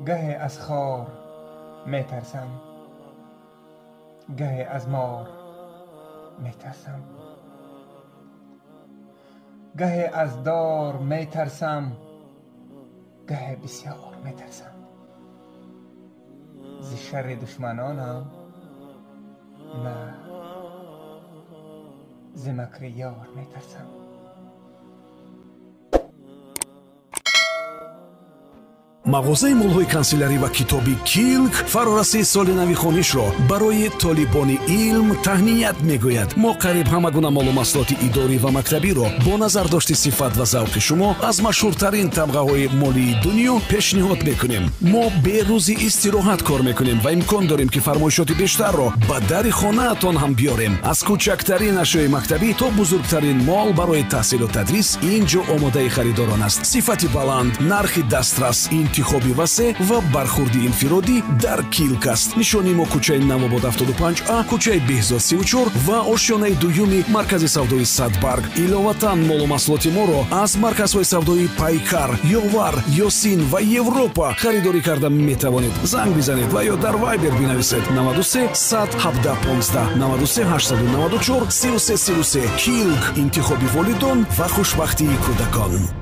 Гаҳе аз хор метарсам, гаҳе аз мор метарсам, гаҳе аз дор метарсам, гаҳе бисёр метарсам. Зи шарри душманонам на, зи макри ёр метарсам. Мағозаи молҳои канселярӣ ва китоби «Килк» фарорасии соли нави хонишро барои толибони илм таҳният мегӯяд. Мо қариб ҳама гуна молу маҳсулоти идорӣ ва мактабиро бо назардошти сифат ва завқи шумо аз машҳуртарин тамғаҳои молии дунё пешниҳод мекунем. Мо бе рӯзи истироҳат кор мекунем ва имкон дорем, ки фармоишоти бештарро ба дари хонаатон ҳам биёрем. Аз кӯчактарин ашёи мактабӣ то бузургтарин мол барои таҳсилу тадрис ин ҷо омодаи харидорон аст. Сифати баланд, нархи дастрас, интихоби васеъ ва бархурди инфиродӣ дар «Килк» аст. Нишонии мо: кӯчаи Навобод 75А, кӯчаи Беҳзод 34 ва ошёнаи дуюми маркази савдои «Садбарг». Иловатан, молу маҳсулоти моро аз марказҳои савдои «Пайкар», «Ёвар», «Ёсин» ва «Европа» харидорӣ карда метавонед. Занг бизанед ва ё дар Вайбер бинависед: 93 117 15, 93 894 33 33. «Килк» — интихоби волидон ва хушбахтии кӯдакон.